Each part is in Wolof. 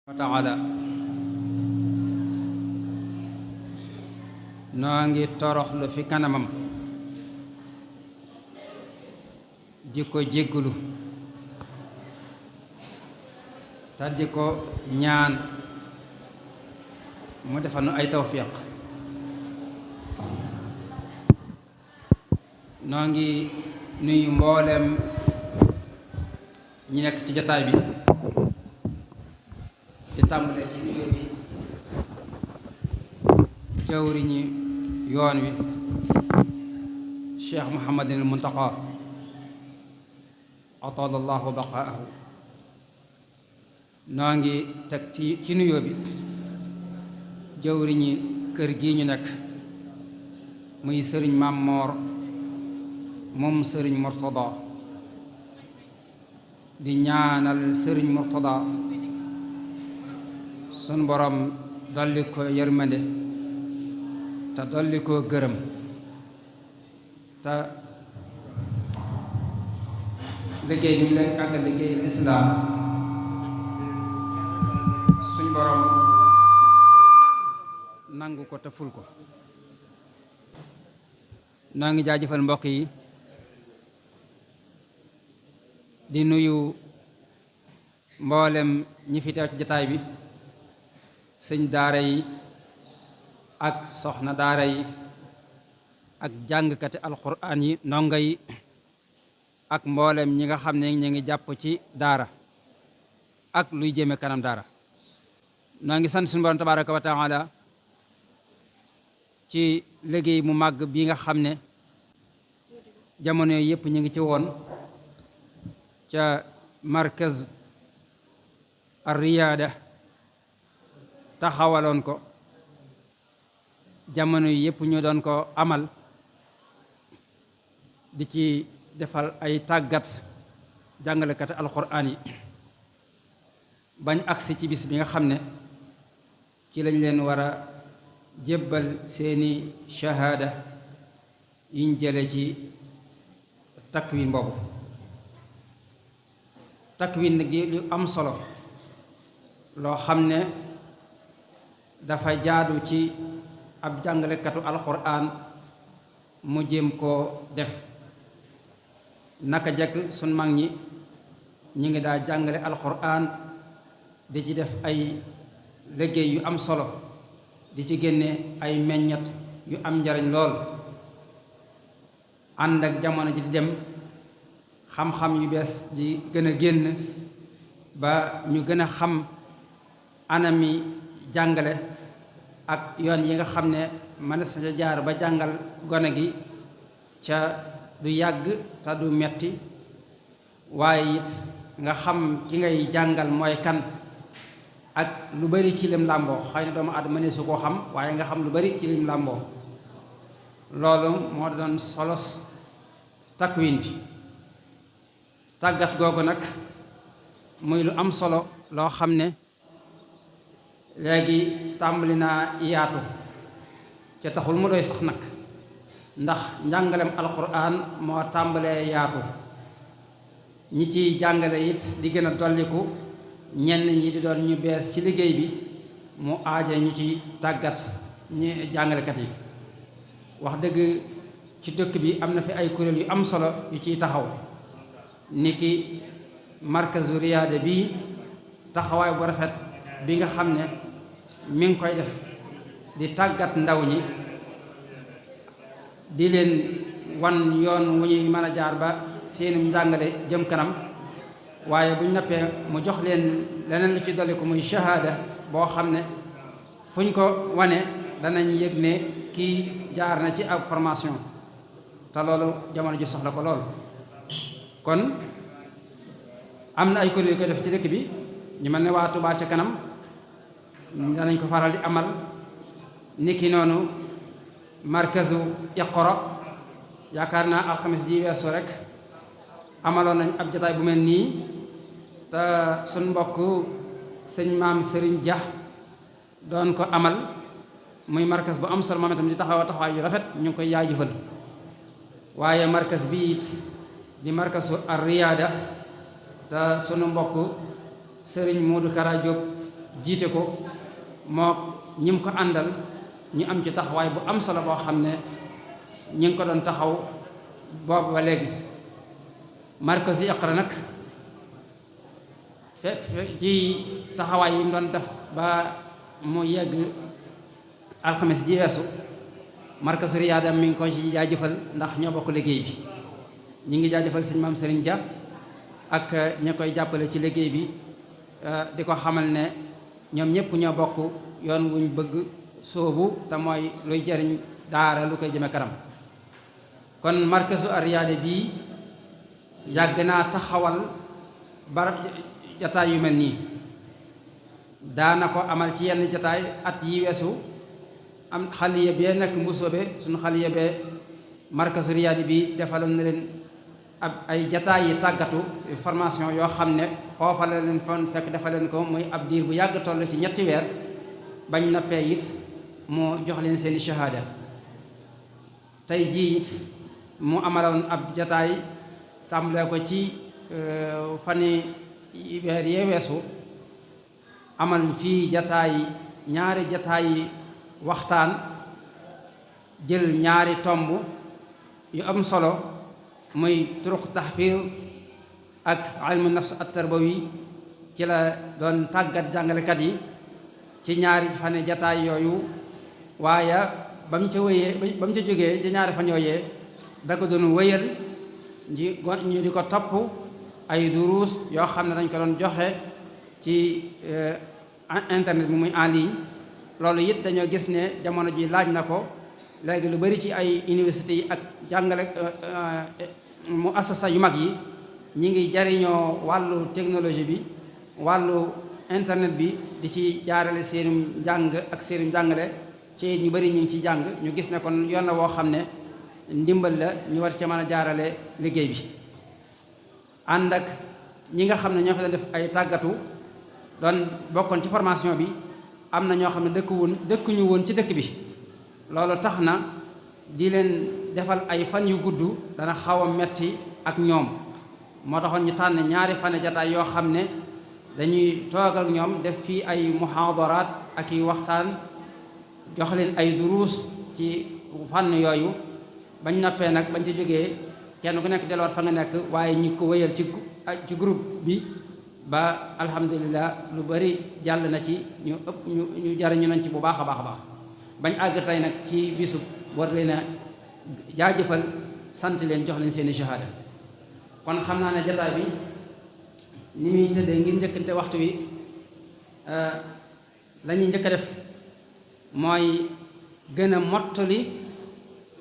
wa taala noo ngi toroxlu fi kanamam di ko jéggulu te di ko ñaan mu defal nu ay tawfiq noo ngi nuyu mboolem ñi nekk ci jataay bi di tàmbalee ci nuyoo bi jawriñi yoon wi Cheikh Mouhamadul Muntaqa atalallahu baqaahu noo ngi teg ci nuyoo bi jawriñi kër gi ñu nekk muy sëriñ Maam Moor moom sëriñ Murtada di ñaanal sëriñ Murtada sun borom dolli ko yërmande te dolli ko gërëm te liggéey bi mu leen àggal liggéey lislaam suñ borom nangu ko te ful ko noo ngi jaajëfal mbokk yi di nuyu mboolem ñi fi teew ci jataay bi sëñ daara yi ak soxna daara yi ak jàngkati alxuraan yi ndongo yi ak mboolem ñi nga xam ne ñu ngi jàpp ci daara ak luy jëme kanam daara noo ngi sant suñu borom tabaraka wa taala ci liggéey mu màgg bi nga xam ne jamono yëpp ñu ngi ci woon ca markaz ar riyaada taxawaloon ko jamono yi yëpp ñu doon ko amal di ci defal ay tàggat jàngalekati alxuraan yi bañ agsi ci bis bi nga xam ne ci lañ leen war a jébbal seeni shahaada yiñ jële ci takwin boobu takwin nag di lu am solo loo xam ne dafa jaadu ci ab jàngalekatu alxuraan mu jéem koo def naka jekk sun mag ñi ñu ngi daa jàngale alxuraan di ci def ay liggéey yu am solo di ci génne ay meññat yu am njariñ lool ànd ak jamono ji di dem xam-xam yu bees di gën a génn ba ñu gën a xam anami jàngale ak yoon yi nga xam ne mënees na ca jaar ba jàngal gone gi ca du yàgg te du metti waaye it nga xam ki ngay jàngal mooy kan ak lu bari ci lim làmboo xëy na doomu aadama ne su koo xam waaye nga xam lu bari ci lim làmboo loolu moo doon solos takwin bi tàggat googu nag muy lu am solo loo xam ne léegi tàmbali naa yaatu ca taxul mu doy sax nag ndax njàngalem alquran moo tàmbalee yaatu ñi ciy jàngale it di gën a dolliku ñenn ñi di doon ñu bees ci liggéey bi mu aaje ñu ci tàggat ñi jàngalekat yi wax dëgg ci dëkk bi am na fi ay kuréel yu am solo yu ciy taxaw niki markazu riyaada bi taxawaay bu rafet bi nga xam ne mi ngi koy def di tàggat ndaw ñi di leen wan yoon wu ñuy mën a jaar ba seeni njàngale jëm kanam waaye buñ noppee mu jox leen leneen lu ci dolli ko muy shahaada boo xam ne fuñ ko wane danañ yëg ne kii jaar na ci ab formation te loolu jamono ji soxla ko lool kon am na ay kuréel yu koy def ci dëkk bi ñu mel ne waa Touba ca kanam danañ ko faral di amal niki noonu markazu Iqra yaakaar naa alxames ji weesu rek amaloon nañ ab jataay bu mel nii te suñ mbokk sëñ maam Sëriñ Dia doon ko amal muy markas bu am solo moom itam di taxawaay yu rafet ñu ngi koy jaajëfal waaye markas bi it di markasu ar riyaada te sunu mbokk sëriñ Modou Kara Diop jiite ko moo ñim ko àndal ñu am ci taxawaay bu am solo boo xam ne ñi ngi ko doon taxaw boobu ba léegi. markazu Iqra nag fekk ci taxawaay yi mu doon def ba mu yegg alxames ji weesu markazu Riyaada mi ngi ko ci jaajëfal ndax ñoo bokk liggéey bi. ñi ngi jaajëfal sëñ Maam Serigne Dia ak ña koy jàppale ci liggéey bi di ko xamal ne ñoom ñëpp ñoo bokk yoon wuñ bëgg sóobu te mooy luy jariñ daara lu koy jëme kanam. kon markazu Riyaada bii yàgg naa taxawal barab jataay yu mel nii, daana ko amal ci yenn jataay at yi weesu. am xaliya bee nekk mbusoobe suñu xaliya bee markazu Riyaada bi defaloon na leen ay jataay yi tàggatu formation yoo xam ne foofa la leen fan fekk dafa leen ko muy ab diir bu yàgg toll ci 3 weer bañ nappee it mu jox leen seeni shahaada. tey jii it mu amaloon ab jataay tàmbalee ko ci fani weer yee weesu amal fii ñaari jataay waxtaan jël ñaari tomb yu am solo muy turuq tahfiz ak ilmu nafs at tarbawi ci la doon tàggat jàngalekat yi ci ñaari fan jataay yooyu. waaye ba mu ca jógee ci ñaari fan yooyee da ko doon wéyal ñu di ko topp ay duruus yoo xam ne dañ ko doon joxe ci internet bi muy en ligne. loolu it dañoo gis ne jamono ji laaj na ko léegi lu bari ci ay université yi ak jàngale mu assasa yu mag yi ñi ngi jariñoo wàllu technologie bi wàllu internet bi di ci jaarale seenum njàng ak seenum jàngale ci ñu bari ñu ngi ci jàng. ñu gis ne kon yoon la woo xam ne ndimbal la ñu war ci mën a jaarale liggéey bi. ànd ak ñi nga xam ne ñoo fa def ay tàggatu doon bokkoon ci formation bi am na ñoo xam ne dëkkuñu woon ci dëkk bi. loolu tax na di leen defal ay fan yu gudd dana xaw a metti ak ñoom. moo taxoon ñu tànn ñaari fan jataay yoo xam ne dañuy toog ak ñoom def fii ay muhaadaraat ak i waxtaan jox leen ay duruus ci fànn yooyu. bañ noppee nag bañ ci jógee kenn ku nekk delluwaat fa nga nekk, waaye ñu ko wéyal ci groupe bi ba alhamdulilah lu bari jàll na ci ñu jariñu nañ ci bu baax a baax a baax. bañ àgg tey nag ci bisu war leen a jaajëfal sant leen jox leen seeni shahada. kon xam naa ne jataay bi ni muy tëddee ngir njëkkante waxtu wi la ñuy njëkk a def mooy gën a mottali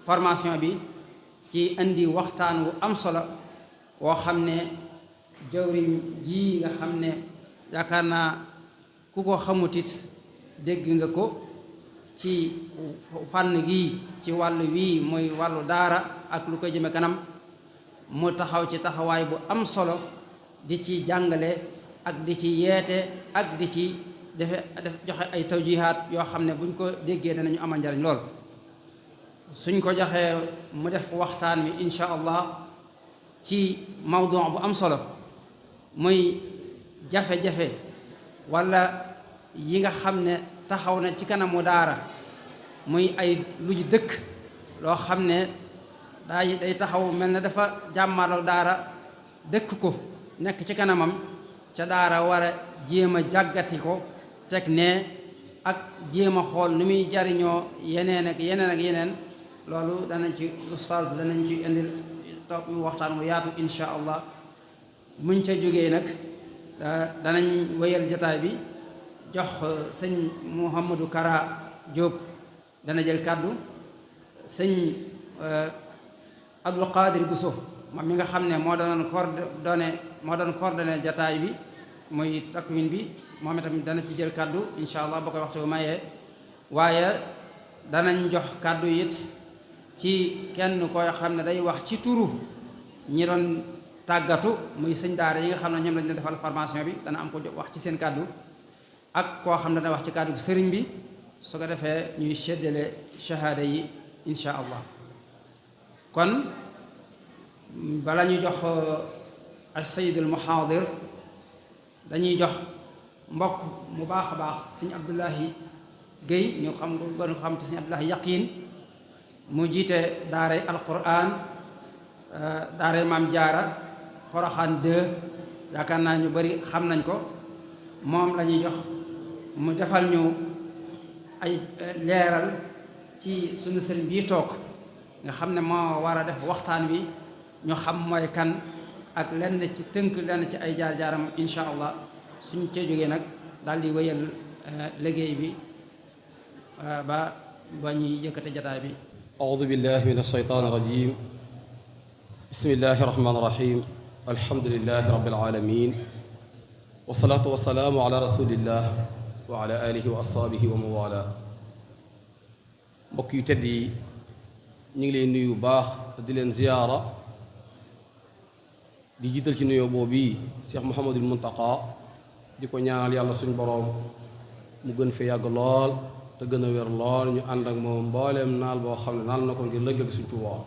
formation bi ci indi waxtaan wu am solo woo xam ne jawriñ ji nga xam ne yaakaar naa ku ko xamutit dégg nga ko ci fànn gi ci wàllu wii mooy wàllu daara ak lu koy jëme kanam. mu taxaw ci taxawaay bu am solo di ci jàngale ak di ci yeete ak di ci def joxe ay tawjihaat yoo xam ne buñ ko déggee danañu amal njariñ lool. suñ ko joxee mu def waxtaan wi insha allah ci mawdu bu am solo muy jafe-jafe wala yi nga xam ne taxaw na ci kanamu daara muy ay lu dëkk loo xam ne day taxaw mel ne dafa jàmmaloo daara dëkk ko nekk ci kanamam ca daara war a jéem a jàggati ko teg ne ak jéem a xool nu muy jariñoo yeneen ak yeneen loolu danañ ci ustaaz danañ ci indil topp waxtaan wu yaatu insha allah. muñ ca jógee nag danañ wéyal jataay bi jox sëñ Mouhamadou Kara Diop dana jël kàddu. sëñ Abdou Qadir Bousso moom mi nga xam ne moo doon coordonné jataay bi muy takwin bi moom itam dana ci jël kàddu insha allah boo koy waxtu bu mayee. waaye danañ jox kàddu it ci kenn koy xam ne day wax ci turu ñi doon tàggatu muy sëñ daara yi nga xam ne ñoom lañ defal formation bi dana am ko wax ci seen kàddu ak koo xam ne dana wax ci kàddu sëriñ bi su ko defee ñuy séddale shahada yi insha allah. kon bala ñu jox as-sayyid al-muhaadir dañuy jox mbokk mu baax a baax sëñ Abdoulahi Guèye ñu xam nga gën xam ci sëñ Abdoulahi Yaqiin mu jiite daaray alquran daaray Maam Jaara Poroxaan 2 yaakaar naa ñu bari xam nañ ko moom la ñuy jox mu defal ñu ay leeral ci sunu sëriñ bii toog nga xam ne moo war a def waxtaan wi ñu xam mooy kan ak lenn ci tënk lenn ci ay jaar-jaaram insha allah suñ ca jógee nag daal di wéyal liggéey bi ba ñuy yëkkate jataay bi. أعوذ بالله من الشيطان الرجيم بسم الله الرحمن الرحيم الحمد لله رب العالمين والصلاة والسلام على رسول الله وعلى آله وأصحابه ومن والاه mbokk yu tedd yi ñu ngi leen nuyu baax di leen ziyaara di jiital ci nuyoo boobu yi Cheikh Mouhamadul Muntaqa di ko ñaanal yàlla suñu boroom mu gën fi yàgg lool te gën a wér lool ñu ànd ak moom mbooleem naal boo xam ne naal na ko ngir lëggëg suñ Tuubaa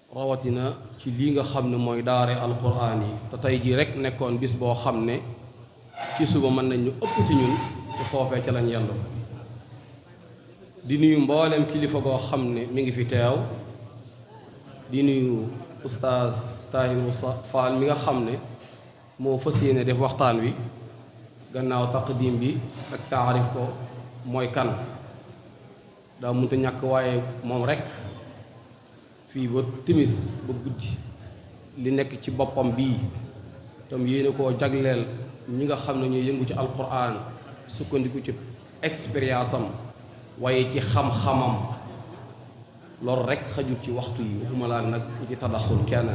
rawatina ci lii nga xam ne mooy daare alquraan yi te tey jii rek nekkoon bis boo xam ne ci suba mën nañ ñu ëpp ci ñun te foofee ca lañ yendu di nuyu mbooleem kilifa goo xam ne mi ngi fi teew di nuyu oustaz Tahiru Fall mi nga xam ne moo fas yéene def waxtaan wi gannaaw taqdim bi ak taarif ko mooy kan daa mënta ñàkk waaye moom rek fii ba timis ba guddi li nekk ci boppam bii tam yéene koo jagleel ñi nga xam ne ñooy yëngu ci alquran sukkandiku ci expérience am waaye ci xam-xamam loolu rek xajul ci waxtu yi waxuma laa nag ñu ci tadaxul kenn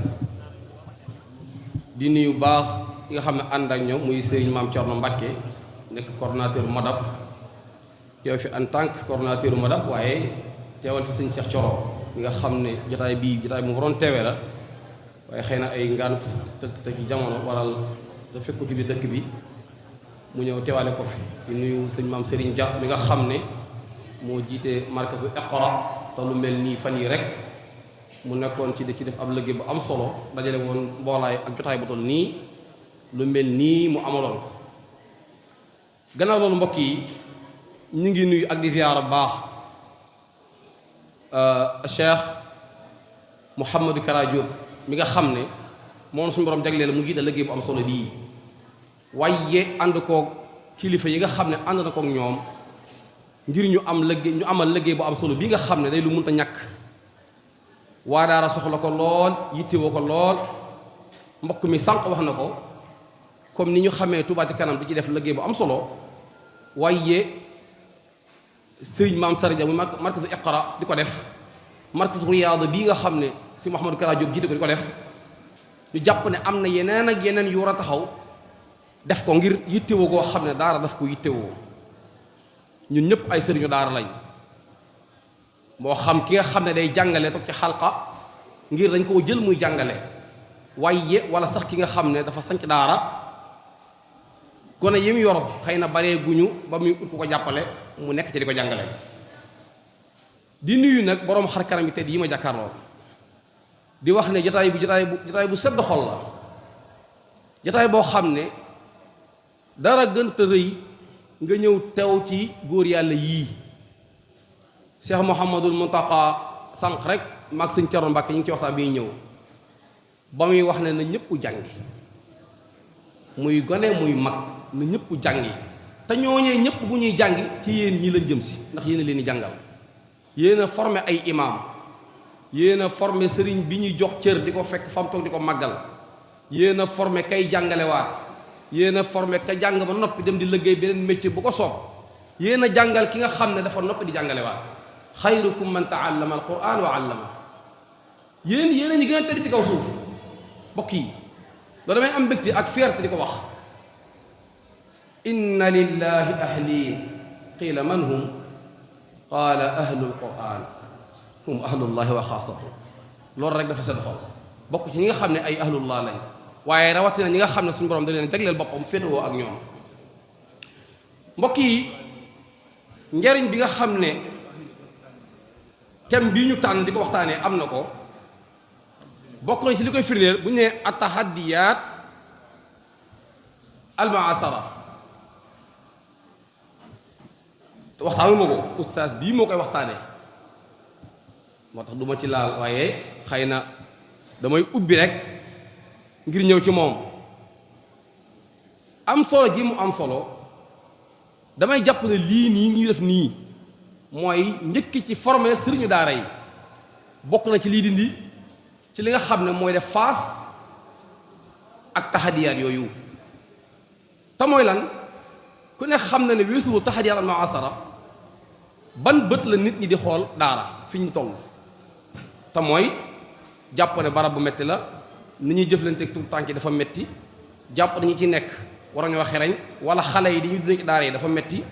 di nuyu baax yi nga xam ne ànd ak ñoom muy sëriñ Maam Cerno Mbàkke nekk coordonnateur Madab teew fi en tant que coordonnateur Madab waaye teewal fi sëñ Cheikh Coro mi nga xam ne jotaay bii jotaay mu waroon teewee la waaye xëy na ay ngant te ci jamono waral te fekku ci biir dëkk bi mu ñëw teewaale ko fi di nuyu sëñ Maam Sëriñ Dia mi nga xam ne moo jiite markazu Iqra te lu mel nii fan yi rek mu nekkoon ci di ci def ab liggéey bu am solo dajale woon mboolaay ak jotaay bu toll nii lu mel nii mu amaloon ko gannaaw loolu mbokk yi ñu ngi nuyu ak di ziyaara baax Cheikh Mouhamadou Kara Diop mi nga xam ne moom suñu borom jagleel mu jiite liggéey bu am solo bii waaye ànd koog kilifa yi nga xam ne ànd na koog ñoom ngir ñu amal liggéey bu am solo bii nga xam ne day lu mënta ñàkk waa daara soxla ko lool yittewoo ko lool mbokk mi sànq wax na ko comme ni ñu xamee Touba Ca Kanam di ci def liggéey bu am solo waaye sëriñ Maam Sarja mu markazu Iqra di ko def markazu Riyaada bii nga xam ne si Mouhamadou Kara Diop jiite ko di ko def ñu jàpp ne am na yeneen ak yeneen yu war a taxaw def ko ngir yittewoo goo xam ne daara daf ko yittewoo ñun ñëpp ay sëriñu daara lañ moo xam ki nga xam ne day jàngale toog ci xalqa ngir dañ koo jël muy jàngale waaye wala sax ki nga xam ne dafa sanc daara gone yi mu yor xëy na baree guñu ba muy ut ku ko jàppale mu nekk ci di ko jàngale di nuyu nag boroom xar kanam yi tedd yi ma jàkkaarloo di wax ne jotaay bu sedd xol la jotaay boo xam ne dara gënta rëy nga ñëw teew ci góor yàlla yii Cheikh Mouhamadul Muntaqa sànq rek maag sëñ Cerno Mbàkke ñu ngi ci waxtaan bi ñëw ba muy wax ne na ñëpp jàngi muy gone muy mag na ñëpp jàngi te ñooñee ñëpp bu ñuy jàngi ci yéen ñii lañ jëm si ndax yéen a leen di jàngal yéen a formé ay imam yéen a formé sëriñ bi ñuy jox cër di ko fekk fam toog di ko màggal yéen a formé kay jàngalewaat yéen a formé ka jàng ba noppi dem di liggéey beneen métier bu ko soob yéen a jàngal ki nga xam ne dafa noppi di jàngalewaat xayrukum man taallama alquran wa allama yéen a ñi gën a tëdd ci kaw suuf mbokk yi loolu damay am mbégte ak fierté di ko wax inna lillahi ahlin qiila man hum qaala ahlul quran hum ahlullahi wa xaasatu loolu rek dafa seen xol bokk ci ñi nga xam ne ay ahlullah lañ waaye rawatina ñi nga xam ne suñu borom da leen jagleel boppam féetewoo ak ñoom mbokk yi njariñ bi nga xam ne thème bii ñu tànn di ko waxtaanee am na ko bokk nañ ci li koy firndeel bu ñu nee attahaddiyaat almuasara waxtaanu ma ko oustaz bii moo koy waxtaanee moo tax du ma ci laal waaye xëy na damay ubbi rek ngir ñëw ci moom am solo gi mu am solo damay jàpp ne lii nii ñu def nii mooy njëkk ci former sëriñu daara yi bokk na ci lii dindi ci li nga xam ne mooy def face ak taxadiyaat yooyu te mooy lan ku ne xam na ne weesuwul taxadiyaat al muasara ban bët la nit ñi di xool daara fi ñu toll te mooy jàpp ne barab bu metti la ni ñuy jëflanteeg tout tànk yi dafa metti jàpp nañu ci nekk war nañoo xereñ wala xale yi di ñu dina ci daara yi dafa metti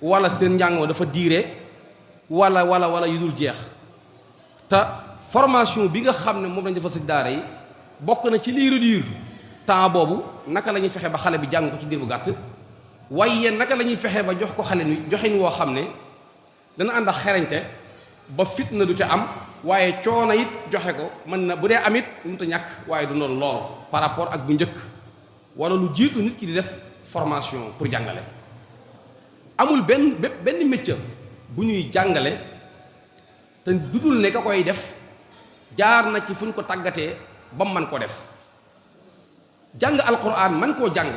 wala seen njàng dafa diire wala yu dul jeex te formation bi nga xam ne moom lañ defal si daara yi bokk na ci liy réduire temps boobu naka la ñuy fexe ba xale bi jàng ko ci diir bu gàtt waaye naka la ñuy fexe ba jox ko xale ni joxin woo xam ne dana ànd ak xereñte ba fitna du ca am waaye coono it joxe ko mën na bu dee amit mënut a ñàkk waaye du noonu lool par rapport ak bu njëkk wala lu jiitu nit ki di def formation pour jàngale amul benn métier bu ñuy jàngale te dudul ne ka koy def jaar na ci fu ñu ko tàggatee ba mu mën koo def jàng alquran man koo jàng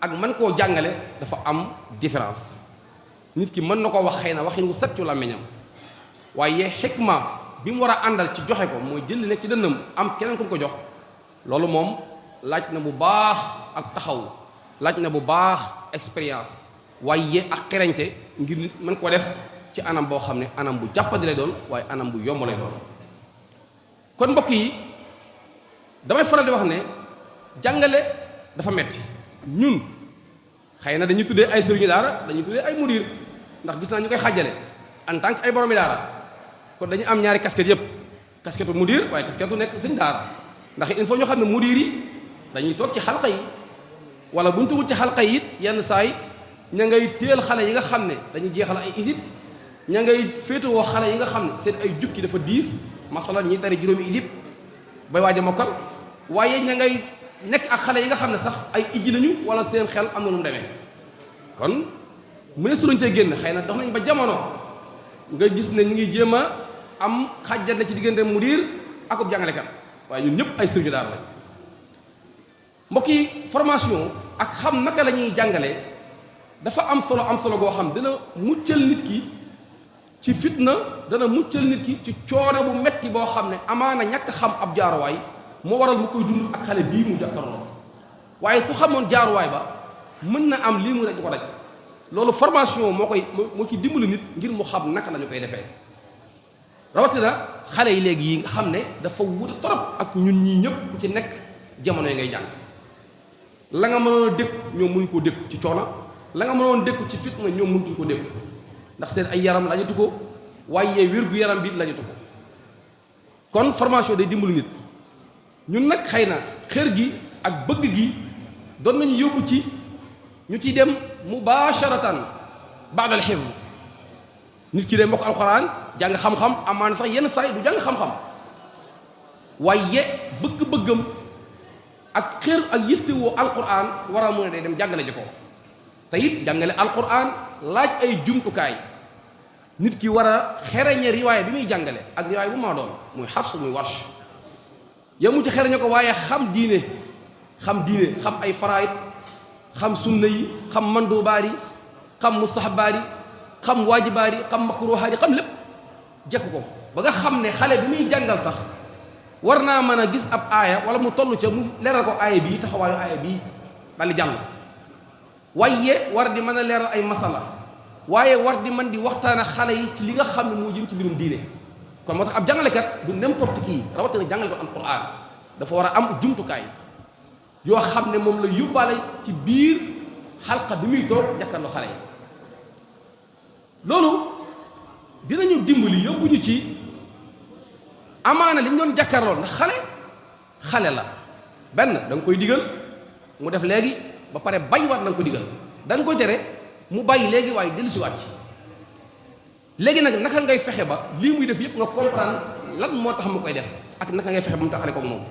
ak man koo jàngale dafa am différence nit ki mën na ko wax xëy na waxin wu set ci làmmiñam waaye xikma bi mu war a àndal ci joxe ko mooy jël nekk ci dënnam am keneen ku ko jox loolu moom laaj na bu baax ak taxaw laaj na bu baax expérience waaye ak xereñte ngir nit mën ko def ci anam boo xam ne anam bu jàppandi lay doon waaye anam bu yomb lay doon kon mbokk yi damay faral di wax ne jàngale dafa metti ñun xëy na dañuy tuddee ay sëriñu daara dañuy tuddee ay mudir ndax gis naa ñu koy xàjjale en tant que ay boromi daara kon dañu am ñaari casquette yëpp casquette mudir waaye casquette nekk sëñ daara ndax il faut ñu xam ne mudir yi dañuy toog ci xalqa yi wala bu ñu tawul ci xalqa yi it yenn saay ña ngay téel xale yi nga xam ne dañuy jeexal ay isib ña ngay féetewoo xale yi nga xam ne seen ay jukki dafa diis masalan ñi tari juróomi isib bay waaj a mokkal waaye ña ngay nekk ak xale yi nga xam ne sax ay ijji lañu wala seen xel am na lu mu demee kon mu ne suñu cee génn xëy na dox nañ ba jamono nga gis ne ñu ngi jéem a am xàjjat la ci diggante mudir ak ab jàngalekat waaye ñun ñëpp ay sëriñu daara lañ mbokk yi formation ak xam naka la ñuy jàngalee dafa am solo goo xam dana muccal nit ki ci fitna dana muccal nit ki ci coono bu metti boo xam ne amaana ñàkk xam ab jaaruwaay moo waral mu koy dund ak xale bii mu jàkkaarloo waaye su xamoon jaaruwaay ba mën na am lii mu daj ko daj loolu formation moo ci dimbali nit ngir mu xam naka la ñu koy defee rawatina xale yi léegi yi nga xam ne dafa wute torop ak ñun ñii ñëpp ku ci nekk jamono yi ngay jàng la nga mënoon a dékk ñoom mënuñ koo dékk ci coono la nga mënoon dékk ci fitna ñoom mënuñ koo dékk ndax seen ay yaram lañatu ko waaye wér-gu-yaram bi lañatu ko kon formation day dimbali nit ñun nag xëy na xër gi ak bëgg gi doon nañu yóbbu ci ñu ciy dem mubasharatan ba'dal hifz nit ki day mbokk alxuraan jàng xam-xam amaan sax yenn saay du jàng xam-xam waaye bëgg-bëggam ak xër ak yittewoo alxuraan war a mën a day dem jàngale ji ko te it jàngale alxuraan laaj ay jumtukaay nit ki war a xereñe riwaaya bi muy jàngale ak riwaaya bu maa doon muy xafs muy warsh yamu ci xereñe ko waaye xam diine xam ay faraid xam sunna yi xam mandubaar yi xam mustahabaar yi xam waajibaar yi xam makruhaat yi xam lépp jekk ko ba nga xam ne xale bi muy jàngal sax war naa mën a gis ab aaya wala mu toll ca mu leeral ko aaya bii taxawaayu aaya bii dali jàll waaye war di mën a leeral ay masala waaye war di mën di waxtaan ak xale yi ci li nga xam ne moo jëm ci mbirum diine kon moo tax ab jàngalekat du n'importe qui rawatina jàngalekat alquran dafa war a am jumtukaay yoo xam ne moom la yóbbaale ci biir xalqa bi muy toog jàkkaarloo xale yi loolu dinañu dimbali yóbbuñu ci amaana li ñu doon jàkkaarloo ndax xale la benn da nga koy digal mu def léegi ba pare bàyyiwaat la nga ko digal da nga ko tere mu bàyyi léegi waaye dellusiwaat ci léegi nag naka ngay fexe ba lii muy def yëpp nga comprendre lan moo tax mu koy def ak naka ngay fexe ba mu taxale ko moom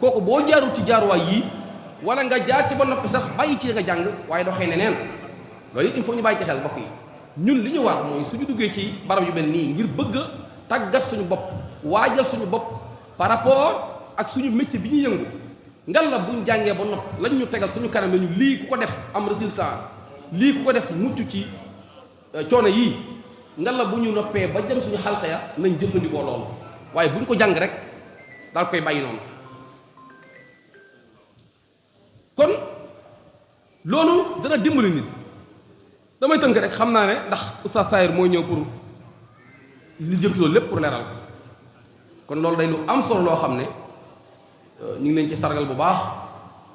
kooku boo jaarul ci jaaruwaay yii wala nga jaar ci ba noppi sax bàyyi ci nga jàng waaye doxee neneen loolu it il faut ñu bàyyi ci xel mbokk yi ñun li ñu war mooy suñu duggee ci barab yu mel nii ngir bëgg a tàggat suñu bopp waajal suñu bopp par rapport ak suñu métier bi ñuy yëngu ngal la buñ jàngee ba nopp lañ ñu tegal suñu kanam ñu lii ku ko def am résultat lii ku ko def mucc ci coono yii ngal la bu ñu noppee ba jëm suñu xalqa ya nañ jëfandikoo loolu waaye buñ ko jàng rek daal koy bàyyi noonu kon loolu dana dimbali nit damay tënk rek xam naa ne ndax oustaz Tahir mooy ñëw pour li jëm ci loolu lépp pour leeral ko kon loolu day lu am solo loo xam ne ñu ngi leen ci sargal bu baax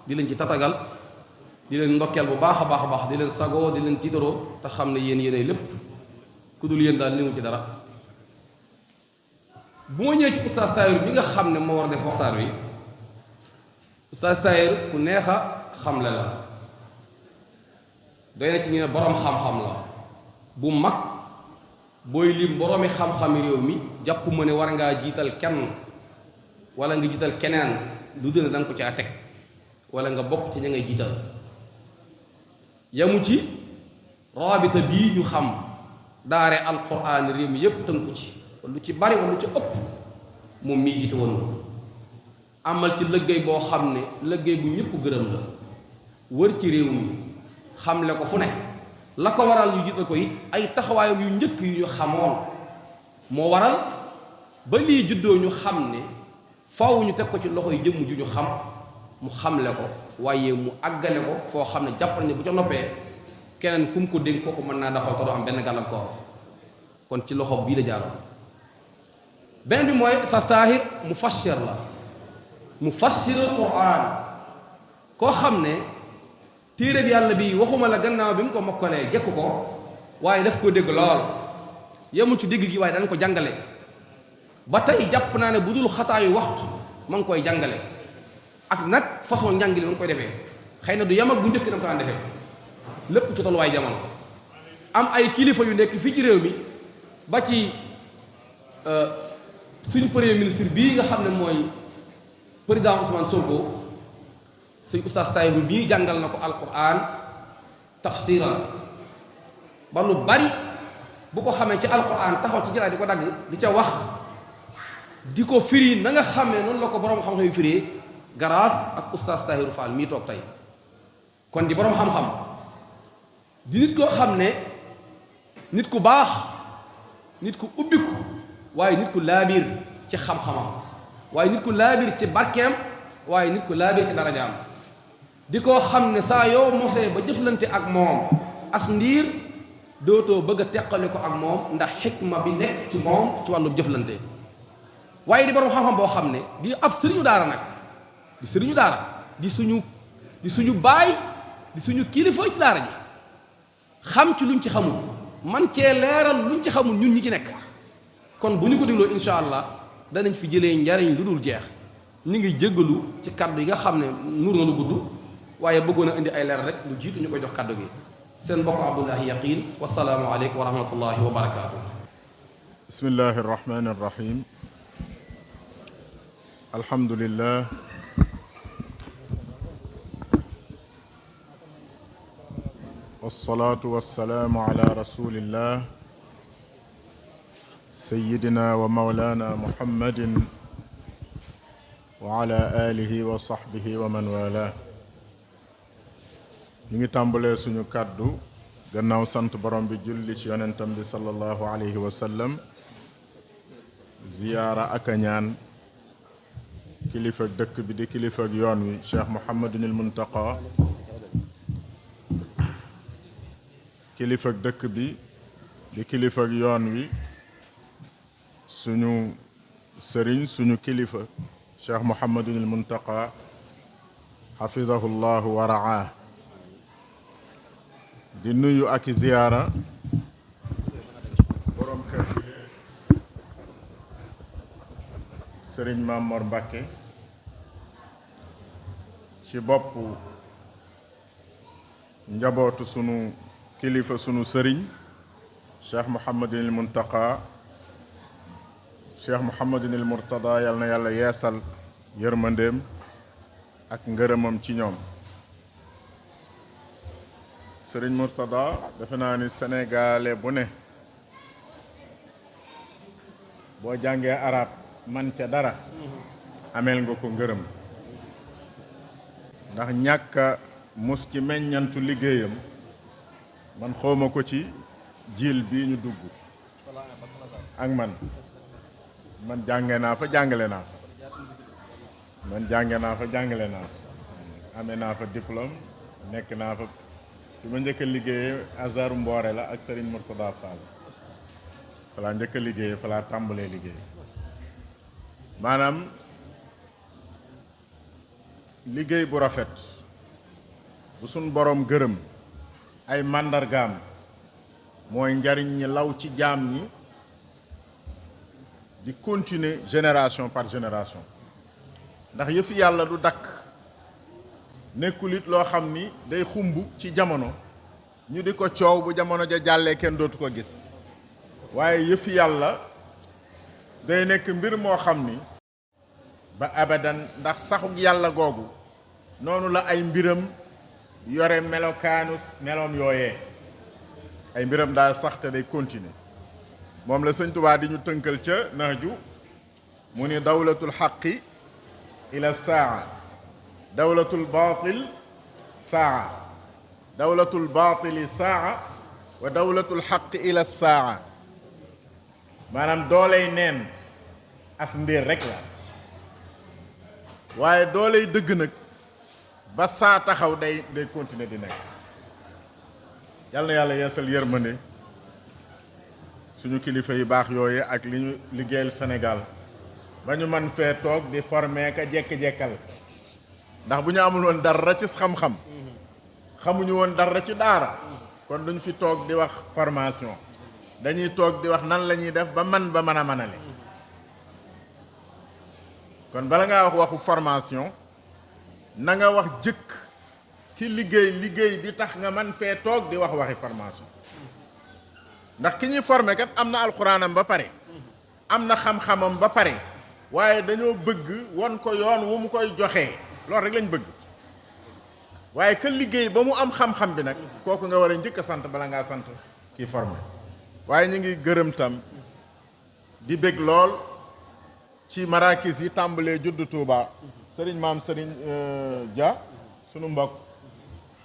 di leen ci tatagal di leen ndokkeel bu baax a baax a baax di leen sagoo di leen tiitaroo te xam ne yéen yéenay lépp ku dul yéen daal néewu ci dara bu ma ñëwee ci oustaz Tahir bi nga xam ne moo war a def waxtaan wi oustaz Tahir ku neex a xamle la doy na ci ñu ne boroom xam-xam la bu mag booy lim boroomi xam-xami réew mi jàpp ma ne war ngaa jiital kenn wala nga jiital keneen lu dina da nga ko caa teg wala nga bokk ci ña ngay jiital yamu ci raabita bii ñu xam daare alquran réew mi yépp tënku ci lu ci bari wala lu ci ëpp moom mii jiite woon amal ci liggéey boo xam ne liggéey bu ñëpp gërëm la wër ci réew mi xamle ko fu ne la ko waral ñu jiital ko it ay taxawaayam yu njëkk yu ñu xamoon moo waral ba lii juddoo ñu xam ne faw ñu teg ko ci loxo yi jëmm ju ñu xam mu xamle ko waaye mu àggale ko foo xam ne jàppal ne bu ca noppee keneen ku mu ko dénk kooku mën naa doxal te doo am benn gàllankoor kon ci loxo bii la jaaroon beneen bi mooy sa Tahir mufassir la mufassirul Qur'an koo xam ne téere bi yàlla bi waxuma la gannaaw bi mu ko mokkalee jekk ko waaye daf ko dégg lool yemul ci dégg gi waaye dañ ko jàngale ba tey jàpp naa ne bu dul xataayu waxtu ma ngi koy jàngale ak nag façon njàng li ma ngi koy defee xëy na du yem ak bu njëkk na ko daan defee lépp ci tolluwaay jamono am ay kilifa yu nekk fii ci réew mi ba ci suñu premier ministre bii nga xam ne mooy président Ousmane Sonko suñ oustaz Tahir bii jàngal na ko alquran tafsiran ba lu bari bu ko xamee ci alquran taxaw ci jëlaat di ko dagg di ca wax di ko firi na nga xam ne noonu la ko boroom xam-xam yu firee grâce ak oustaz Tahirou Fall mii toog tey kon di boroom xam-xam di nit koo xam ne nit ku baax nit ku ubbiku waaye nit ku laabiir ci xam-xamam waaye nit ku laabiir ci barkeem waaye nit ku laabiir ci darajaam di koo xam ne saa yoo mosee ba jëflante ak moom as ndiir dootoo bëgg a teqale ko ak moom ndax xikma bi nekk ci moom ci wàllu jëflante waaye di borom xam-xam boo xam ne di ab sëriñu daara nag di sëriñu daara di suñu baay di suñu kilifa ci daara ji xam ci luñ ci xamul man cee leeral luñ ci xamul ñun ñi ci nekk kon bu ñu ko dégloo incha allah danañ fi jëlee njariñ lu dul jeex ñu ngi jéggalu ci kaddu yi nga xam ne nur na lu gudd waaye bëggoon a indi ay leer rek lu jiitu ñu koy jox kaddu gi seen mbokk Abdoulahi Yaqin wasalaamu aleykum wa rahmatullahi wa barakaatu. bismillahi arrahmani arrahim alhamdulillah wasalaatu wasalaamu ala rasulillah sayidina wa maulana muhammadin wa ala alihi wa sahbihi wa man wala ñu ngi tàmbalee suñu kàddu gannaaw sant borom bi julli ci yonentam bi sallallahu alayhi wa sallam ziyaara ak a ñaan kilifa dëkk bi di kilifa yoon wi cheikh Mouhamadunil Muntaqa kilifa dëkk bi di kilifa yoon wi suñu sëriñ suñu kilifa cheikh Mouhamadunil Muntaqa xafidahu llahu wa raa di nuyu ak ziyaara borom kër gi sëriñ Mamor Mbàkke ci bopp njabootu sunu kilifa sunu sëriñ cheikh Mouhamadunil Muntaqa cheikh Mouhamadunil Murtada yal na yàlla yeesal yërmandeem ak ngërëmam ci ñoom sëriñ Murtada defe naa ni sénégalais bu ne boo jàngee arab man ca dara ameel nga ko ngërëm ndax ñàkk a mus ci meññantu liggéeyam man xawma ko ci jiil bii ñu dugg ak man jànge naa fa jàngale naa fa man jànge naa fa jàngale naa fa amee naa fa diplôme nekk naa fa fi ma njëkk a liggéeyee Azhar Mboore la ak Serigne Mourtada Fall fa laa njëkk a liggéeyee fa laa tàmbalee liggéey maanaam liggéey bu rafet bu suñ boroom gërëm ay màndargaam mooy njariñ ñi law ci jaam ñi di continuer génération par génération ndax yëfi yàlla du dakk nekkul it loo xam ni day xumb ci jamono ñu di ko coow bu jamono ja jàllee kenn dootu ko gis waaye yëfi yàlla day nekk mbir moo xam ni ba abadan ndax saxug yàlla googu noonu la ay mbiram yore meloom yooyee ay mbiram daal sax te day continuer moom la sëñ Tuubaa di ñu tënkal ca Nahju mu ni dawlatul xaqi ila saa dawlatul baatil saa dawlatul baatili saa wa dawlatul xaqi ila saa maanaam dooley neen as mbir rek la waaye dooley dëgg nag ba saa taxaw day continuer di nekk yal na yàlla yeesal yërmande suñu kilifa yu baax yooyu ak li ñu liggéeyal Sénégal ba ñu man fee toog di former ka jekk-jekkal ndax bu ñu amul woon dara ci xam-xam xamuñu woon dara ci daara kon duñ fi toog di wax formation dañuy toog di wax nan la ñuy def ba mën a mënale kon bala ngaa wax waxu formation na nga wax jëkk ki liggéey bi tax nga man fee toog di wax waxi formation ndax ki ñuy formé kat am na alxuraanam ba pare am na xam-xamam ba pare waaye dañoo bëgg won ko yoon wu mu koy joxee loolu rek lañ bëgg waaye ka liggéey ba mu am xam-xam bi nag kooku nga war a njëkk a sant bala ngaa sant kii formé waaye ñu ngi gërëm tam di bég lool ci marakis yi tàmbalee juddu Touba sëriñ maam sëriñ Dia sunu mbokk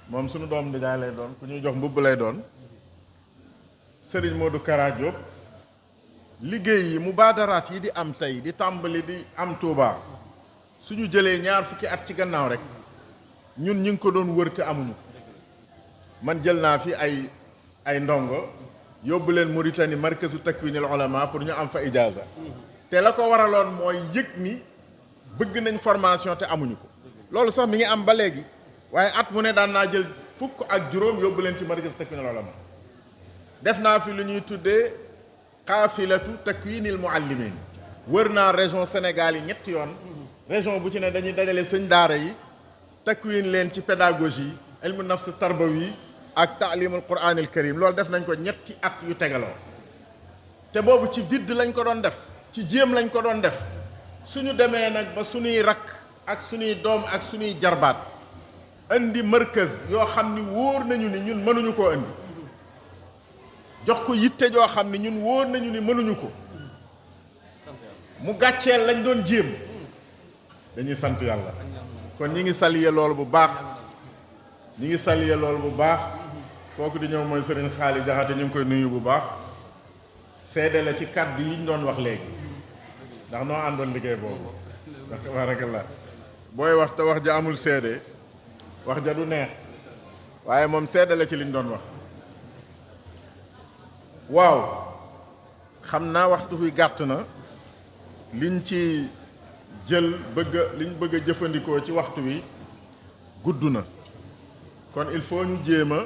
moom sunu doom ndijaay lay doon ku ñuy jox mbubb lay doon sëriñ Modou Kara Diop liggéey yi mubaadaraat yi di am tey di tàmbali di am Touba suñu jëlee ñaar fukki at ci gannaaw rek ñun ñu ngi ko doon wër te amuñu man jël naa fi ay ndongo yóbbu leen Mauritanie markazu takwinil ulama pour ñu am fa ijaaza te la ko waraloon mooy yëg ni bëgg nañ formation te amuñu ko loolu sax mi ngi am ba léegi waaye at mu ne daan naa jël fukk ak juróom yóbbu leen ci markazu takwinil ulama def naa fi lu ñuy tuddee xaafilatu takwinil muallimin wër naa région Sénégal yi ñetti yoon région bu ci ne dañuy dajale sëñ daara yi takwin leen ci pédagogie ilmu nafs tarbawi ak taalimul quranil karim loolu def nañ ko ñetti at yu tegaloo te boobu ci vide lañ ko doon def ci jéem lañ ko doon def suñu demee nag ba suñuy rakk ak suñuy doom ak suñuy jarbaat indi markaz yoo xam ni wóor nañu ni ñun mënuñu koo indi jox ko yitte joo xam ni ñun wóor nañu ni mënuñu ko mu gàcceel lañ doon jéem dañuy sant yàlla kon ñi ngi saluer loolu bu baax ñi ngi saluer loolu bu baax kooku di ñëw mooy sëriñ Xaali Jaxate ñu ngi koy nuyu bu baax seede la ci kàddu yi ñu doon wax léegi ndax noo àndoon liggéey boobu ndax tabarakallah booy wax te wax ja amul seede wax ja du neex waaye moom seede la ci liñ doon wax waaw xam naa waxtu fi gàtt na liñ ci jël liñ bëgg a jëfandikoo ci waxtu wi gudd na kon il faut ñu jéem a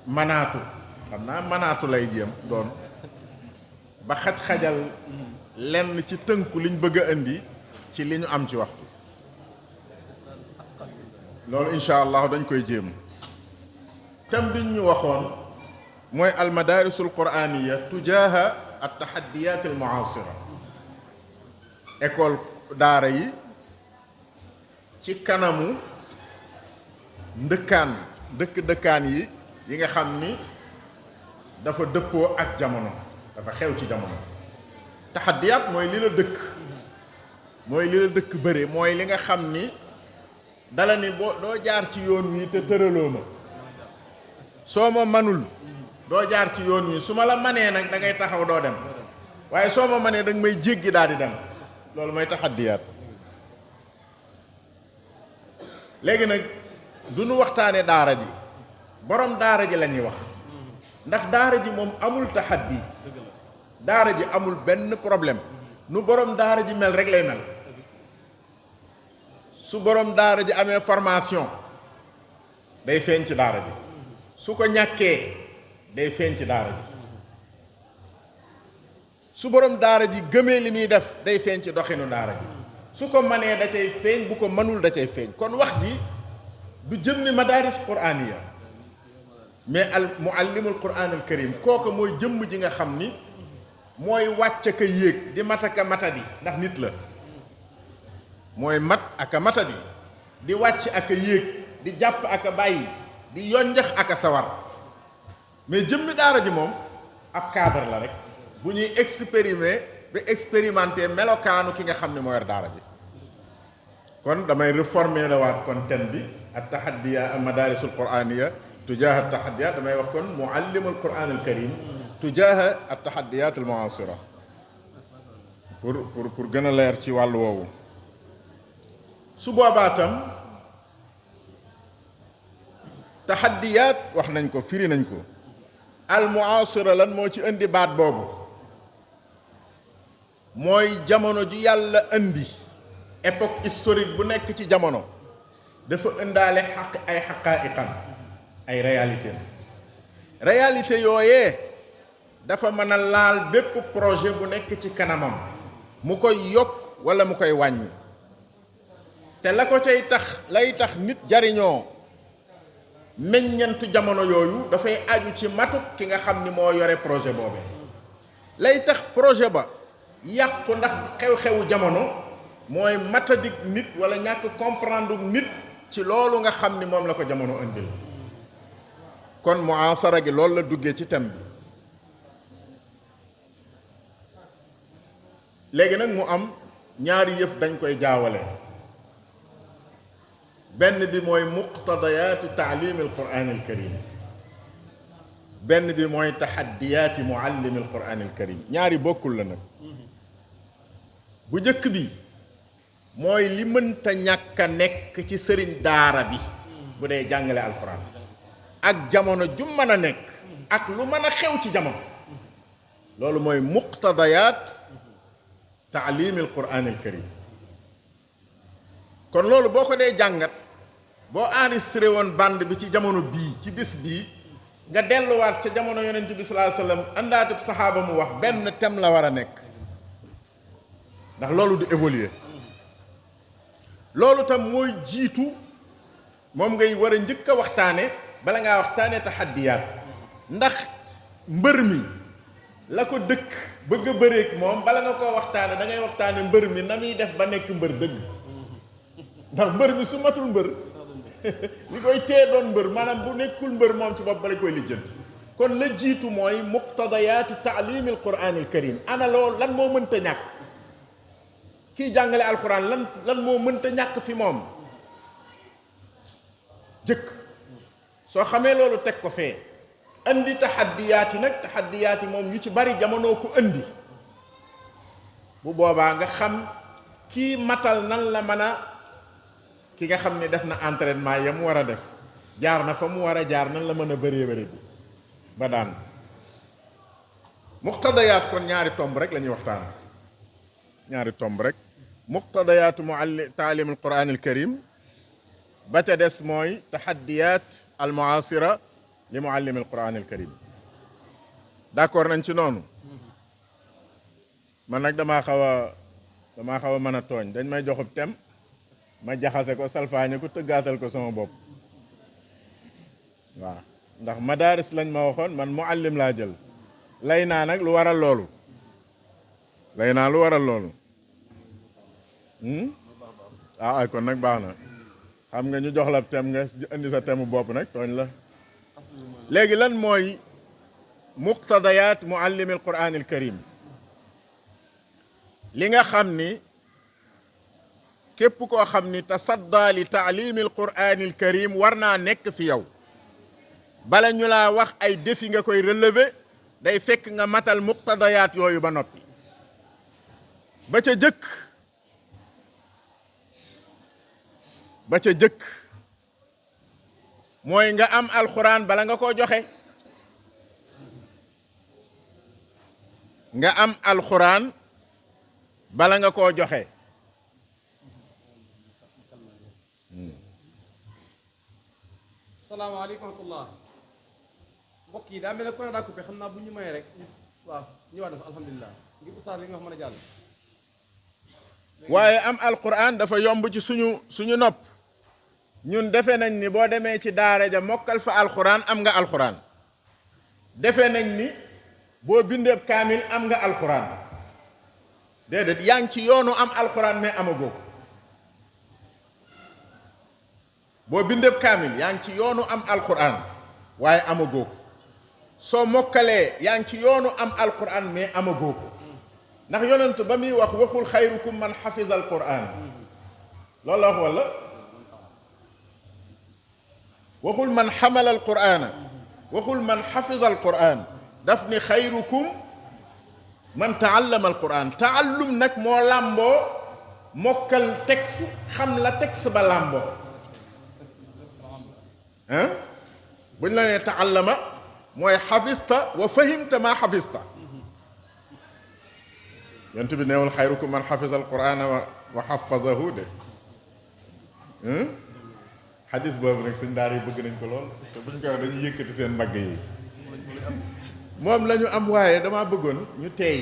manaatu xam naa manaatu lay jéem doon ba xaj-xajal lenn ci tënku liñ bëgg a indi ci li ñu am ci waxtu loolu incha allah dañ koy jéem thème biñ ñu waxoon mooy almadarisul quraniya tujaha at tahaddiyat al muasira école daara yi ci kanamu ndëkkaan dëkkaan yi nga xam ni dafa dëppoo ak jamono dafa xew ci jamono. taxaddiyaat mooy li la dëkk bëre mooy li nga xam ni dala ni doo jaar ci yoon wi te tëraloo ma soo ma manul doo jaar ci yoon wi su ma la manee nag da ngay taxaw doo dem waaye soo ma manee da nga may jéggi daal di dem loolu mooy taxaddiyaat. léegi nag du nu waxtaane daara ji borom daara ji la ñuy wax ndax daara ji moom amul taxaddi daara ji amul benn problème nu borom daara ji mel rek lay mel. su borom daara ji amee formation day feeñ ci daara ji su ko ñàkkee day feeñ ci daara ji su borom daara ji gëmee li muy def day feeñ ci doxinu daara ji su ko manee da cay feeñ bu ko mënul da cay feeñ. kon wax ji du jëmmi madaaris quraaniya mais al muallimul quraan al karim kooku mooy jëmm ji nga xam ni mooy wàcc ka yéeg di mataka matadi ndax nit la mooy mat ak a matadi di wàcc ak a yéeg di jàpp ak a bàyyi di yonjax ak a sawar mais jëmmi daara ji moom ab cadre la rek bu ñuy expérimenter melokaanu ki nga xam ne moo yor daara ji. kon damay réformer la waat kon thème bi at tahaddiya al madarisul quraniya tujaha at tahaddiyat damay wax kon muallimul quran al karim tujaha at tahaddiyat al muasira pour gën a leer ci wàllu woowu. su boobaa tam taxaddiyaat wax nañ ko firi nañ ko al muasira lan moo ci indi baat boobu mooy jamono ju yàlla indi époque historique bu nekk ci jamono dafa ëndaale ay xaqaa'iqam ay réalité yooyee dafa mën a laal bépp projet bu nekk ci kanamam mu koy yokk walla mu koy wàññi te la ko cay tax lay tax nit jariñoo meññentu jamono yooyu dafay aju ci matuk ki nga xam ni moo yore projet boobe lay tax projet ba yàqu ndax xew-xewu jamono mooy matadik nit wala ñàkk comprendre nit ci loolu nga xam ni moom la ko jamono indil. kon muasara gi loolu la duggee ci thème bi. léegi nag mu am ñaari yëf dañ koy jaawale. benn bi mooy muqtadayaatu taalimi alquran alkarim benn bi mooy taxaddiyaati muallimi alquran alkarim ñaari bokkul la nag bu njëkk bi mooy li mënta ñàkk a nekk ci sëriñ daara bi bu dee jàngale alquran ak jamono ju mën a nekk ak lu mën a xew ci jamono loolu mooy muqtadayaat taalimi alquran alkarim. kon loolu boo ko dee jàngat boo enregistré woon bande bi ci jamono bii ci bis bii nga delluwaat ca jamono yonent bi sallallahu alayhi wasallam àndaatub saxaaba mu wax benn thème la war a nekk ndax loolu du évoluer loolu tam mooy jiitu moom ngay war a njëkk a waxtaane bala ngaa waxtaane taxaddiyaat ndax mbër mi la ko dëkk bëgg a bëreek moom bala nga koo waxtaane da ngay waxtaane mbër mi na muy def ba nekk mbër dëgg ndax mbër mi su matul mbër li koy tee doon mbër maanaam bu nekkul mbër moom ci bopp bala koy lijjanti. kon la jiitu mooy muqtadayaati taalimi alquran alkarim ana loolu lan moo mënta ñàkk kiy jàngale alquran lan moo mënta ñàkk fi moom jëkk soo xamee loolu teg ko fee andi taxaddiyaat yi nag taxaddiyaat yi moom yu ci bari jamono ko andi bu boobaa nga xam kii matal nan la mën a ki nga xam ne def na entraînement ya mu war a def jaar na fa mu war a jaar nan la mën a bëree bëri bi ba daan muqtadayaat kon ñaari tomb rek la ñuy waxtaan ñaari tomb rek muqtadayaatu taalim alquran alkarim ba ca des mooy taxaddiyaat almuasira li muallim alquran alkarim d'accord nañ ci noonu man nag damaa xaw a mën a tooñ dañ may joxub tem ma jaxase ko salfaañe ko tëggaatal ko sama bopp waaw ndax madaaris lañ ma waxoon man muallim laa jël lay naa nag lu waral loolu ay kon nag baax na xam nga ñu jox la thème nga indi sa thème bopp nag tooñ la léegi lan mooy muqtadayaat muallimi alquran alkarim li nga xam ni képp koo xam ni tasadda li taalimi alquran alkarim war naa nekk fi yow bala ñu laa wax ay défi nga koy relever day fekk nga matal muqtadayaat yooyu ba noppi ba ca jëkk mooy nga am alquran bala nga koo joxe nga am alquran bala nga koo joxe salaamaaleykum wa rahmatullah mbokk yi daa mel ne ku ne daa coupé xam naa bu ñu mayee rek waaw ñëwaat na fa alhamdulilah ngir oustaz li nga wax mën a jàll waaye am alquran dafa yomb ci suñu nopp ñun defe nañ ni boo demee ci daara ja mokkal fa alquran am nga alquran defe nañ ni boo bindeeb kaamil am nga alquran déedéet yaa ngi ci yoonu am alquran mais amagoo ko boo bindeeb kaamil yaa ngi ci yoonu am alquran waaye amagoo ko soo mokkalee yaa ngi ci yoonu am alquran mais amagoo ko ndax yonent ba muy wax waxul xayrukum man xafiza alquran loolu la wax wala waxul man xamala alqurana waxul man xafiza alquran daf ni xayrukum man taallama alquran taallum nag moo làmboo mokkal texte xam la texte ba làmboo ah buñ la nee taallama mooy xafista wa fahimta ma xafista yonent bi neewul xayrukum man xafisa alqurana wa xafazahu de xadis boobu nag suñ daara yi bëgg nañ ko lool te buñ ko wax dañuy yëkkati seen mbagg yi moom la ñu am waaye dama bëggoon ñu teey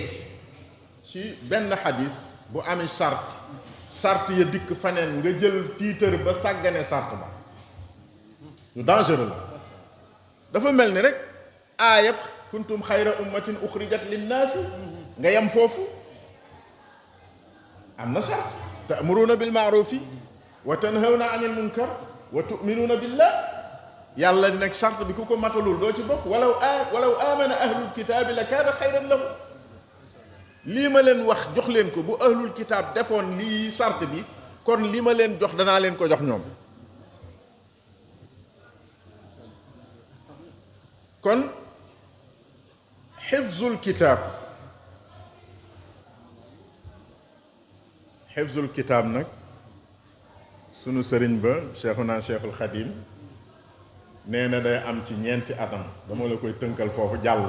ci benn xadis bu ami charte ya dikk faneen nga jël tiitër ba sàggane charte ba lu dangereux la dafa mel ni rek aayab kuntum xayra ummatin uxrijat linnaasi nga yem foofu am na charte ta'muruuna bil ma'ruufi wa tanhawna anil munkar wa tu'minuuna billah yàlla nag charte bi ku ko matalul doo ci bokk walaw amana ahlul kitaabi la kaana xayran lahum lii ma leen wax jox leen ko bu ahlul kitaab defoon lii charte bi kon li ma leen jox danaa leen ko jox ñoom kon xifzul kitaab nag sunu sëriñ ba cheikhuna cheikhul xadim nee na day am ci ñeenti atam dama la koy tënkal foofu jàll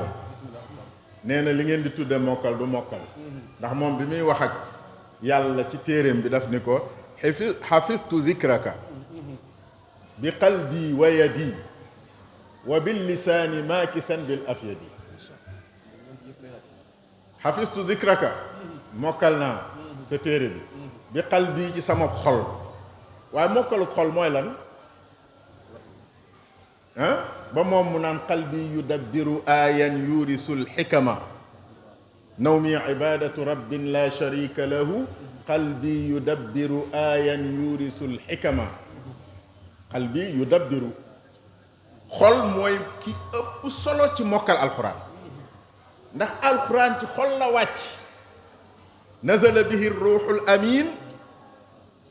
nee na li ngeen di tudde mokkal du mokkal ndax moom bi muy wax ak yàlla ci téeréem bi daf ni ko xafiztu zikraka bi qalbi wa yadi wa bil lisaani maakisan bil afyadi xafiztu zikraka mokkal naa sa téere bi qalbi ci sama xol waaye mokkalu xol mooy lan ba moom mu naan qalbi yudabbiru aayan yurisul xikama nawmi ibadatu rabbin la sharika lahu qalbi yudabbiru aayan yurisul xikama qalbi yudabbiru xol mooy ki ëpp solo ci mokkal alquran ndax alquran ci xol la wàcc nazala bihi ruuxul amin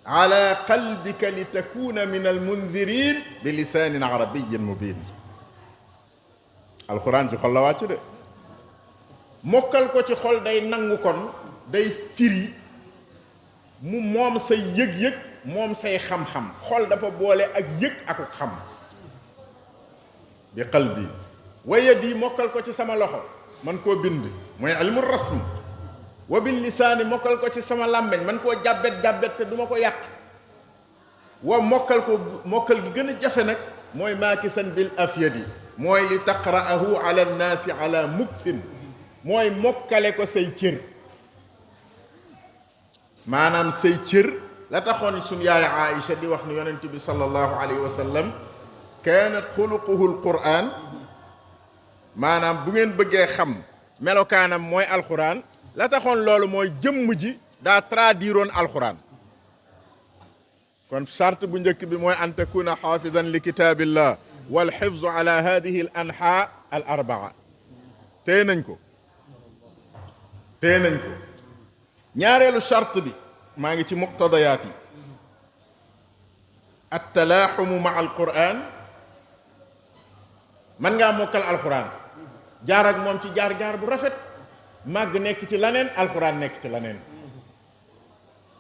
ala qalbika li takuna min almundirin bi lisaanin arabiyin mubin alquran ci xol la wàcc de mokkal ko ci xol day nangu kon day firi mu moom say yëg-yëg moom say xam-xam xol dafa boole ak yëg ak xam bi qalbi wa yadi mokkal ko ci sama loxo man koo bind mooy ilmu rasm wa bil lisaani mokkal ko ci sama làmmeñ man koo jàbbet te duma ko yàq wa mokkal gi gën a jafe nag mooy maakisan bil afyadi mooy li taqra'ahu ala nnaasi ala mukfin mooy mokkale ko say cër maanaam say cër la taxoon suñ yaay Aïcha di wax ni yonent bi sallallahu alayhi wa sallam kaanat xuluquhu alquran maanaam bu ngeen bëggee xam melokaanam mooy alquran la taxoon loolu mooy jëmm ji daa traduiroon alquran kon charte bu njëkk bi mooy an takuna xaafizan li kitaabillah wal xifzu ala hadihi al anha al arbaa téye nañ ko ñaareelu charte bi maa ngi ci muqtadayaat yi attalaaxumu maa alquran man ngaa mokkal alquran jaar ak moom ci jaar-jaar bu rafet màgg nekk ci laneen alquran nekk ci laneen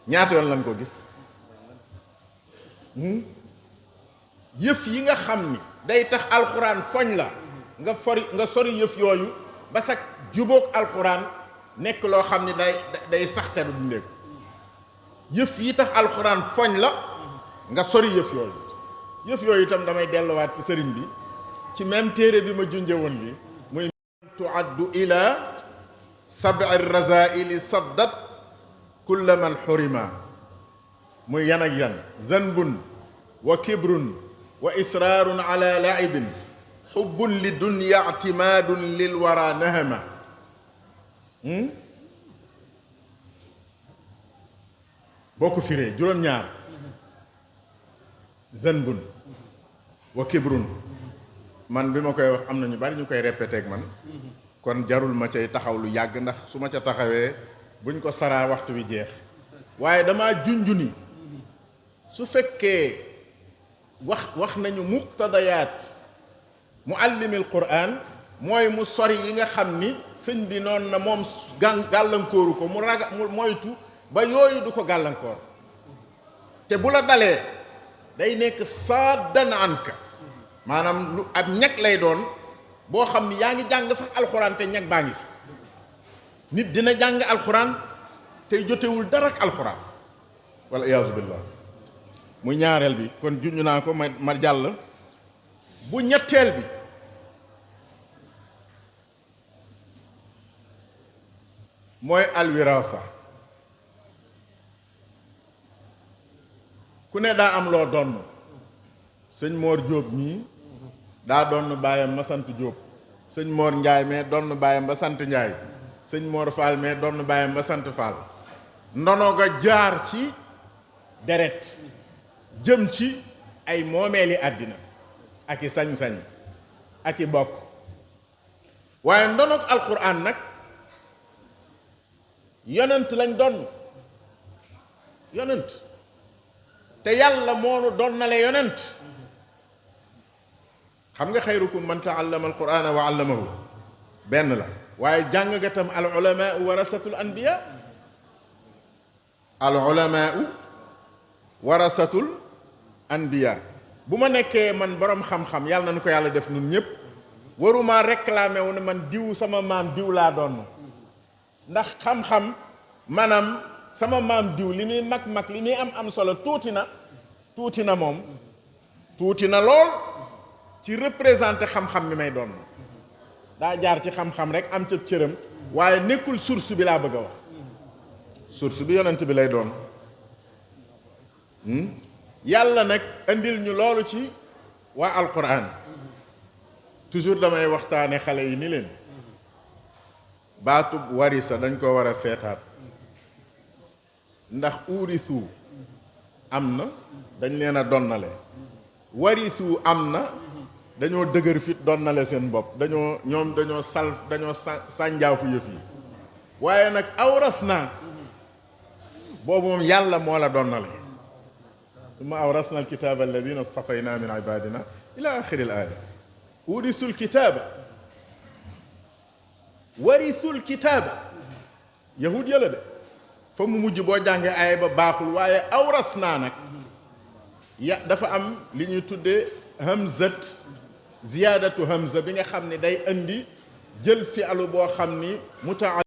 ñaata yoon lañ ko gis yëf yi nga xam ni day tax alquran foñ la nga sori yëf yooyu ba sax jubóog alquran nekk loo xam ni day saxte du dundeeku yëf yi tax alquran foñ la nga sori yëf yooyu itam damay delluwaat ci sëriñ bi ci même téere bi ma junje woon li muy tuaddu ila sab'i razaili saddat kulla man xurima muy yan ak yan zanbun wa kibrun wa israarun ala laibin xubbun li dunya ictimaadun lil wara nahama boo ko firee juróom-ñaar zanbun wa kibrun man bi ma koy wax am na ñu bari ñu koy répété ak man kon jarul ma cay taxaw lu yàgg ndax su ma ca taxawee buñ ko saraa waxtu wi jeex waaye dama junju ni su fekkee wax nañu muqtadayaat muallimil quran mooy mu sori yi nga xam ni sëñ bi noonu na moom gàllankooru ko mu moytu ba yooyu du ko gàllankoor te bu la dalee day nekk saddan anka maanaam lu ab ñag lay doon boo xam ni yaa ngi jàng sax alxuraan te ñag baa ngi fi nit dina jàng alxuraan tey jotewul dara ak alxuraan wala iyaazu billah muy ñaareel bi kon junj naa ko ma jàll bu ñetteel bi mooy alwiraasa ku ne daa am loo donn sëñ Moor Jóob mii daa donn baayam ma sant Jóob sëñ Moor Njaay mais donn baayam ba sant Njaay sëñ Moor Faal mais donn baayam ba sant Faal ndono ga jaar ci deret jëm ci ay moomeeli àddina ak i sañ-sañ ak i bokk waaye ndonoog alquran nag yonent lañ donn yonent te yàlla moonu donnale yonent xam nga xayrukum man taallama alqurana wa allamahu benn la waaye jàng nga tam al ulamaau warasatul anbiya al ulamaau warasatul anbiya bu ma nekkee man borom xam-xam yàlla nañu ko yàlla def nun ñëpp waruma réclamé wu ne man diw sama maam diw laa doon ndax xam-xam maanaam sama maam diw li muy mag li muy am solo tuuti na moom tuuti na lool ci représenté xam-xam mi may doon daa jaar ci xam-xam rek am ca cëram waaye nekkul source bi laa bëgg a wax source bi yonent bi lay doon yàlla nag indil ñu loolu ci waa alquran toujours damay waxtaane xale yi ni leen baatub warisa dañ ko war a seetaat ndax uurisu am na dañ leen a donnale warisu am na dañoo dëgër fit donnale seen bopp dañoo sànjaafu yëf yi waaye nag awras naa boobu moom yàlla moo la donnale summa awrasna alkitaaba alladina stafayna min ibadina ila axiri al aaya urisul kitaaba warisul kitaaba yahud yëla de fa mu mujj boo jàngee aaya ba baaxul waaye awras naa nag dafa am li ñuy tuddee hamzat ziyaadatu hamza bi nga xam ne day indi jël fi'lu boo xam ni